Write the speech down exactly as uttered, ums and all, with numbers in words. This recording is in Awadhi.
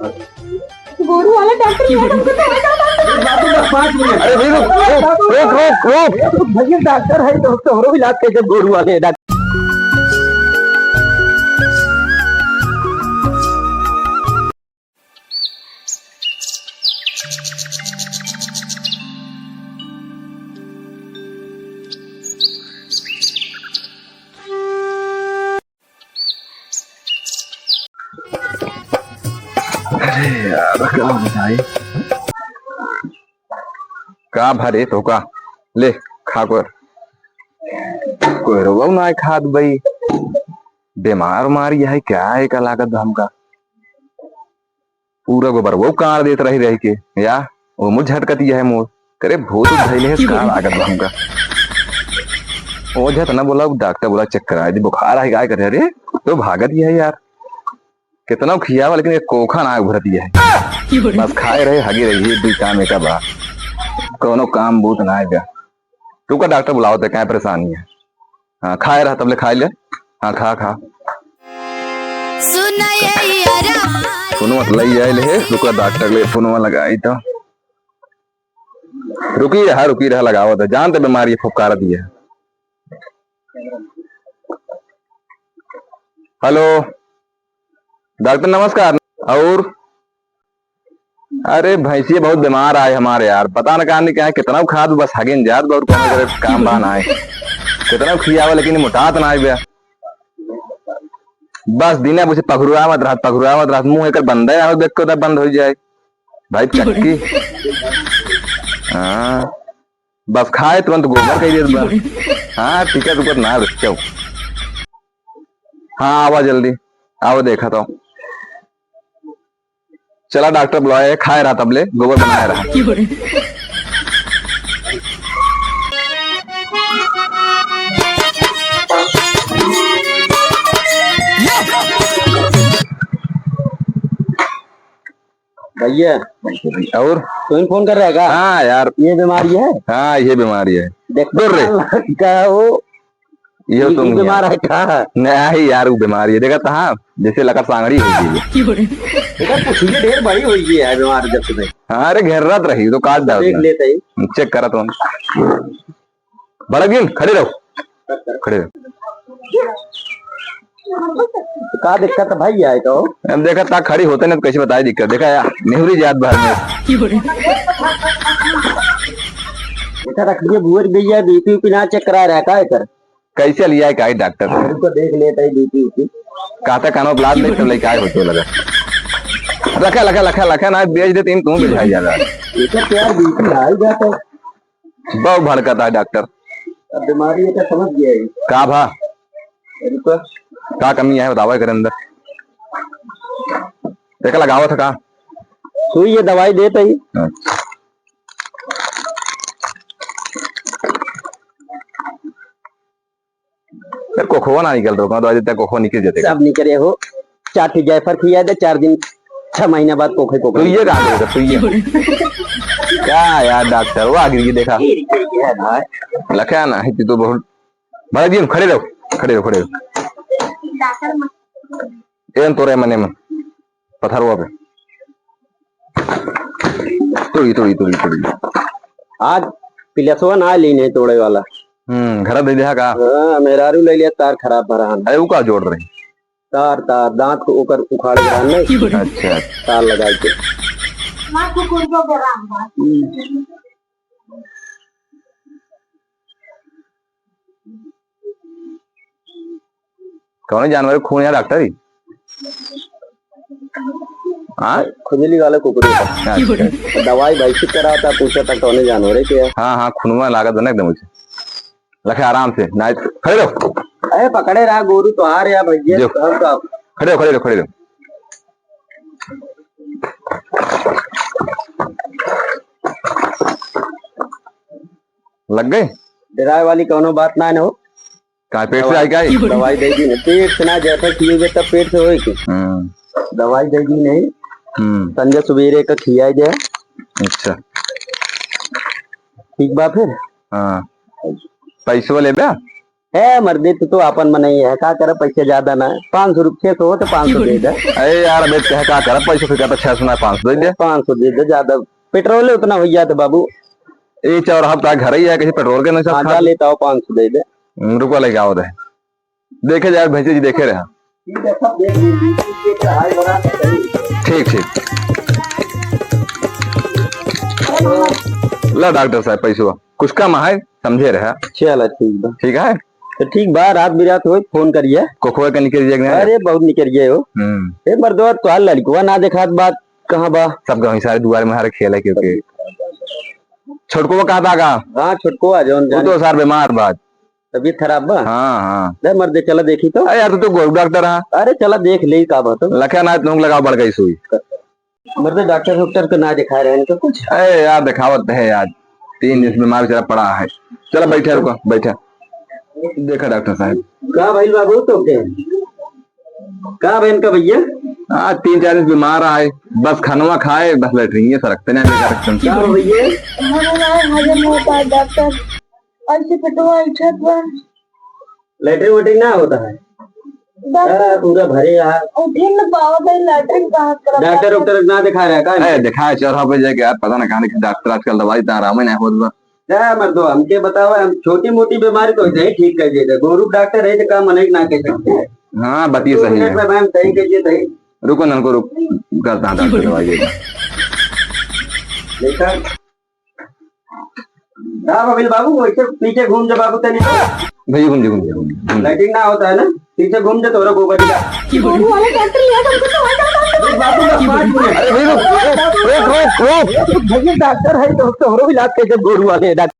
गोरू वाला डॉक्टर मैडम को तो है ना, डॉक्टर। बाबू, बस पाँच मिनट। अरे भाई, रुक, रुक, रुक, रुक, रुक। भैया, डॉक्टर है तो, तो हमरो इलाज कर दे, गोरू वाले डॉक्टर। अरे यार, का बताई? का भरे तो का? ले, खा कोर। कोई रोगो ना खात बई। बीमार उमार यह है क्या है का लागत बा हमका? पूरा गोबरवो काढ़ देत रही रही के, या, वो मुँह झटकत यह है मोर। करे भूत धइले है, का लागत बा हमका। ओझा त ना बोला, डॉक्टर बोला चेक करा दी, बुखार आए, काय करे? अरे, तो भागत यह है यार, कितना खियावा लेकिन एक कोखा ना भरत यह है। बस खाए रहे, हगे रही, ये दुई काम एका बा, कौनो काम बूत ना आएगा। तू का डॉक्टर बुलावत है, काय परेशानी है? हाँ, खाए रहा, तबले खाए ले। हाँ, खा, खा। सुना ये यारा। फोनवा त लई आइल है, रुका डॉक्टर ले फोनवा लगाई तो। रुकी रहा, रुकी रहा, लगावत है। जानते बीमारी फुफकारत ही है। हेलो। डॉक्टर नमस्कार। और? अरे भैंसिया बहुत बीमार आए हमारे यार, पता न कहाँ नहीं कहाँ कितना खाद बस हगिन जात बा और कौनो करे काम बा ना आए। कितना खियावा लेकिन मोटात ना आए बे। बस दिना बुझे पखरुआवत रहत, पखरुआवत रहत, मुँह एकर बंदे आवे देख के उधर बंद हो जाए। भाई चक्की। हाँ। बस खाए तुरंत गोबर कह दिया बा। हाँ, टिकट उकट ना रुक जाओ। हाँ, आवा जल्दी, आवा देखा तो। चला डॉक्टर बुलाए, खाए रहा तबले, गोबर बनाए रहा। भैया। और? तू ही फोन कर रहा है का? हाँ यार। ये बीमारी है? हाँ, ये बीमारी है। देख दूर रे। का वो ये ये तुम ही बीमार है का? नहीं यार, वो बीमारी है। देखा तो हाँ, जैसे लगा सांगड़ी हो गई है। बेटा, कुछ ये ढेर बड़ी हुई है बीमार जब से। हाँ, अरे घेर रात रही, तो काट डाल देख लेते ही। चेक करा तुम। भड़क गई, खड़े रहो, खड़े रहो। का दिक्कत है भाई, आए तो? अब देखा ता खड़ी होते ना तो कैसे बताए दिक्कत। देखा यार, नेहुरी जात भर में। बेटा रख दिए, बुअर गई है, बीपी उपी ना चेक करा रहा है, का है कर? कैसे लिया है, का है डॉक्टर? रुको देख लेता है बीपी उपी। कहता कानो ब्लाड ले तो लेके आए होते लगा। लखा, लखा, लखा, लखा ना बेच दे, तीन तू बिछाई जाता। ये तो यार बीपी हाई जाता है। बहु भड़कत है डॉक्टर। अब बीमारी है तो समझ गया है। का भा? रुको। का कमी है बतावा एकरे अंदर। एक लगावत है का? सुई ये दवाई देत ही। अच्छा। यार, कोखवा ना निकल रहा, दवाई देता कोखवा निकल जाते। सब निकले हो। चार ठी जायफल खिया दे, चार दिन, छह महीने बाद कोखे कोखे। तू ये कहाँ देगा, तू ये? क्या यार डॉक्टर, वो आगे ये देखा। लखा ना है, तू तो बहुत। भाई जी, खड़े रहो, खड़े रहो, खड़े रहो। एन तोरे मने में पथरवा पे। तोड़ी, तोड़ी, तोड़ी, तोड़ी। आज पिलसवा ना ली नहीं तोड़े वाला। हम्म, घर दे दिया का? हाँ, मेहरारू ले लिया, तार खराब भरा है। अरे, वो का जोड़ रही? तार, तार, दांत को ओकर उखाड़ के रहन नहीं। अच्छा, अच्छा। तार लगा के। कौन जानवर खून है डॉक्टर ही? हाँ? खुजली वाले कुकुर का। अच्छा। दवाई भाई से करा था, पूछा था कौन जानवर है क्या? हाँ, हाँ, खुनवा लागत बा ना एकदम उसे। रखे आराम से, ना खड़े रहो। अरे पकड़े रहा गोरू तो आ रहा भैया, जो। हम तो आप खड़े रहो, खड़े रहो, खड़े रहो। लग गए? डराए वाली कौनो बात ना है ना हो। का पेट से आई का है? दवाई दे दी ना, पेट से ना, जैसा खियोगे तब पेट से होए के। हम्म। दवाई दे दी नहीं। हम्म। संझा सुबेरे का खिया जाए। अच्छा। ठीक बा फिर? हाँ। पैसवा लेबे? है मर्दे, तू तो आपन मनई है, का करे, पैसे ज्यादा ना है, पाँच सौ रुपये, छह सौ हो तो पाँच सौ दे दे। अरे यार, अबे कहे का करे, पैसे फिर कहता छह सौ ना, पाँच सौ दे दे। पाँच सौ दे दे, ज्यादा पेट्रोल ही उतना हो जाता बाबू। ये चौराहा पे घर ही है, कहीं पेट्रोल के नहीं हाँ, सब जा लेता हो, पाँच सौ दे दे। हम्म, रुको, लेके आओ दे। देखे जाए भैंसे जी, देखे रहा। ठीक, ठीक। ला डॉक्टर साहब, पैसवा कुछ कम है, समझे रहा। चला, ठीक बा। ठीक है? तो ठीक बा, रात बिरात होई, फोन करिए। कोखवा के निकल जाएगा ना? अरे, बहुत निकल गए हो। हम्म। ए मर्दवा, तोहार लड़कवा ना देखात बा, कहाँ बा? सब गाँव सारे दुआर में हर खेल है, क्योंकि छोटकवा कहाँ था का? हाँ, छोटकवा, जौन वो जाने। तो सार बीमार बा। तबीयत खराब बा? हाँ, हाँ। ले मर्दे, चला देखी तो। अरे यार, तू तो गोरू डॉक्टर है। अरे चला देख ले, का बा तो। लखे ना, तुम लगाओ बड़ गई सुई। मर्दे, डॉक्टर वॉक्टर के ना दिखा रहे हैं इनका कुछ? अरे यार, दिखावत है यार, तीन दिन से बीमार बेचारा पड़ा है। चला बैठा, रुको, बैठा। देखा डॉक्टर साहब। का भइल बाबू तो के? का बहन का भैया? हाँ, तीन चार दिन से बीमार आए, बस खनवा खाए, बस लेटरिन, ये सरकते नहीं, बेचारा। का भैया? हमारा ना हजम होता है डॉक्टर, ऐसे पेटवा उठत बा। लेटरिन वेटरिन ना होता है? डॉक्टर, हाँ, पूरा भरे यार। उठे न पावत है, लेटरिन कहाँ करब? डॉक्टर वॉक्टर ना दिखा रहा है का? अरे, दिखाए चौराहा पे जाके यार, पता ना कहाँ दिखे डॉक्टर, आजकल दवाई इतना आराम ही नहीं होता। क्या मर्दो, हमके बताओ, हम छोटी मोटी बीमारी तो ऐसे ही ठीक कर देते। गोरू डॉक्टर है तो काम नहीं ना कर सकते हैं। हाँ, बात ये दो सही मिनट है। में मैम सही कर देते हैं। रुको ना, रुको, रुक, करता हूँ डॉक्टर दवाई देता। देखा? का भइल बाबू, वैसे पीछे घूम जा बाबू, तनी तो। भैया घूम जा, घूम जा, घूम जा, घूम जा। लेटरिन ना होता है ना, पीछे घूम जा, तोरा गोबर निकाल। गोरू वाले डॉक्टर लिया तुमको तो वहाँ जाओ, डॉक्टर। बाबू का पाँच मिनट। अरे भाई, रुक, रुक, रुक, रुक, रुक। भैया डॉक्टर है तो तोहरो इलाज कर दे, गोरू वाले डॉक्टर।